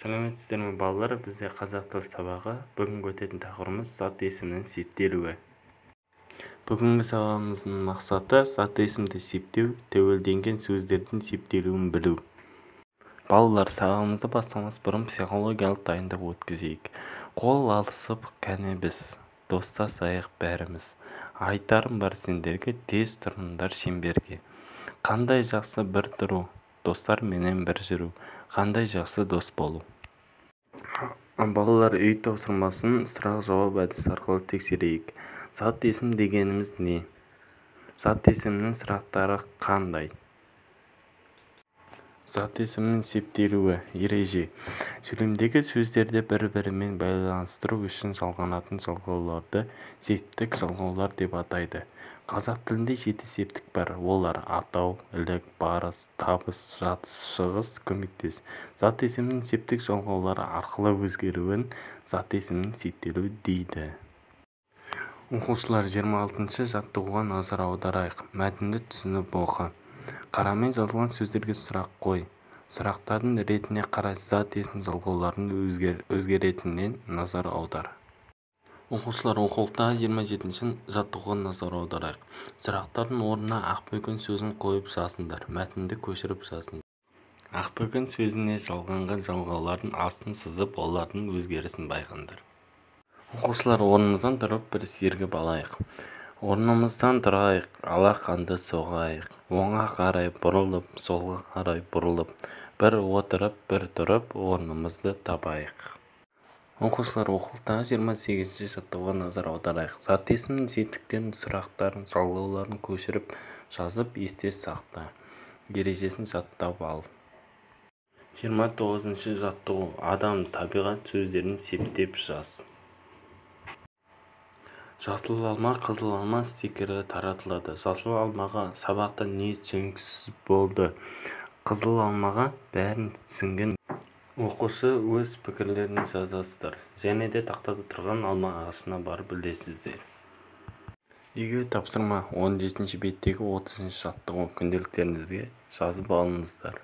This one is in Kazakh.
Сәлеметсіздер ме, балалар? Бізде қазақ тілі сабағы. Бүгінгі өтетін тақырыбымыз зат есімнің септелуі. Бүгінгі сабағымыздың мақсаты зат есімді септеу, тәуелденген сөздердің септелуін білу. Балалар, сабағымызды бастамас бұрын психологиялық дайындық өткізейік. Қол алысып кәне біз, достасайық бәріміз. Айтарым бар сендерге, тез тұрыңдар шеңберге. Қандай жақсы бір тұру, достарменен бір жүру, қандай жақсы дос болу. Балалар, үй тапсырмасын сұрақ-жауап әдісі арқылы тексерейік. Зат есім дегеніміз не? Зат есімнің сұрақтары қандай? Зат есімнің септелуі. Ереже. Сөйлемдегі сөздерді бір-бірімен байланыстыру үшін жалғанатын жалғауларды септік жалғаулар деп атайды. Қазақ тілінде 7 септік бар. Олар: атау, ілік, барыс, табыс, жатыс, шығыс, көмектес. Зат есімнің септік жалғаулары арқылы өзгеруін зат есімнің септелуі дейді. Оқушылар, 26-шы жаттығуға назар аударайық. Мәтінді түсініп оқы. Қарамен жазылған сөздерге сұрақ қой. Сұрақтардың ретіне қарай зат есім жалғауларының өзгеретініне назар аудар. Оқушылар, оқулықтағы 27-ші жаттығуға назар аударайық. Сұрақтардың орнына ақбөкен сөзін қойып жазыңдар. Мәтінді көшіріп жазыңдар. Ақбөкен сөзіне жалғанған жалғаулардың астын сызып, олардың өзгерісін байқаңдар. Оқушылар, орнымыздан тұрып бір сергіп алайық. Орнымыздан тұрайық, алақанды соғайық. Оңға қарай бұрылып, солға қарай бұрылып, бір отырып, бір тұрып, орнымызды табайық. Оқушылар, оқулықтағы 28-ші жаттығуға назар аударайық. Зат есімнің септіктерін, сұрақтарын, жалғауларын көшіріп жазып, есте сақта. Ережесін жаттап ал. 29-шы жаттығу. Адам, табиғат сөздерін септеп жаз. Жасыл алма, қызыл алма стикері таратылады. Жасыл алмаға сабақта не түсініксіз болды? Қызыл алмаға бәрін түсінген оқушы өз пікірлерін жазасыздар. Және де тақтада тұрған алма ағашына барып ілесіздер. Үйге тапсырма 17-беттегі 30-жаттығу күнделіктеріңізге жазып алыңыздар.